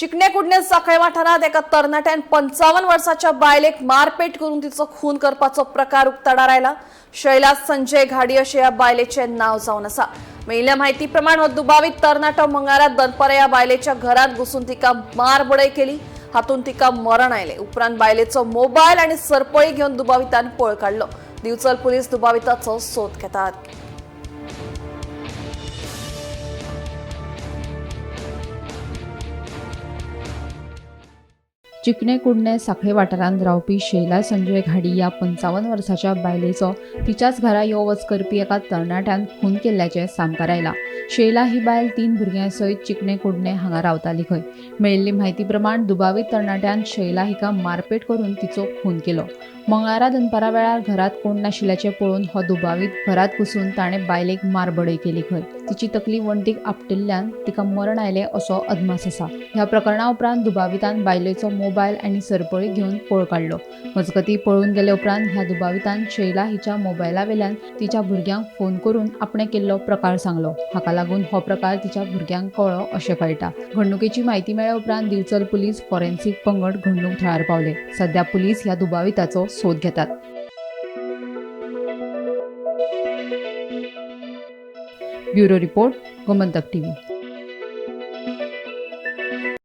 चिकणे कुडणे साखळे वाठारांत एका तरणाट्यान 55 वर्साच्या बायलेक मारपेट करून तिचो खून करपाचो प्रकार उक्ताडार आयला. शैला संजय घाडी अशें ह्या बायलेचें नांव जावन आसा. मेळिल्ल्या म्हायती प्रमाण हो दुबावीत तरणाटो मंगळारा दनपारा ह्या बायलेच्या घरांत घुसून तिका मारबडय केली. हातूंत तिका मरण आयलें. उपरांत बायलेचो मोबायल आनी सरपळी घेवन दुबावितान पळ काडलो. दिवचल पुलीस दुबाविताचो सोद घेतात. चिकणे कुडणे साखळे वाठारांत रावपी शैला संजय घाडी ह्या 55 वर्साच्या बायलेचो तिच्याच घरा यो वच करपी एका तरणाट्यान खून केल्ल्याचें सामकार आयलां. शैला ही बायल 3 भुरग्यां सयत चिकणे कुडणे हांगा रावताली खंय. मेळिल्ली म्हायती प्रमाण दुबावीत तरणाट्यान शैला हिका मारपेट करून तिचो खून केलो. मंगळारा दनपारा वेळार घरांत कोण नाशिल्ल्याचें पळोवन हो दुबावीत घरांत घुसून ताणें बायलेक मारबडय केली खंय. तिची तकली वण्टीक आपटिल्ल्यान तिका मरण आयलें असो अदमास आसा. ह्या प्रकरणा उपरांत दुबावितान बायलेचो मोबायल आनी सरपळी घेवन पळ काडलो. मजगतीं पळून गेले उपरांत ह्या दुबावितान शैला हिच्या मोबायला वेल्यान तिच्या भुरग्यांक फोन करून आपणें केल्लो प्रकार सांगलो. हाका लागून हो प्रकार तिच्या भुरग्यांक कळ्ळो अशें कळटा. घडणुकेची म्हायती मेळ्ळे उपरांत दिवचल पुलीस फॉरेन्सिक पंगड घडणूक थळार पावले. सध्या पुलीस ह्या दुबाविताचो सोद घेतात. Bureau report, Gomantak TV.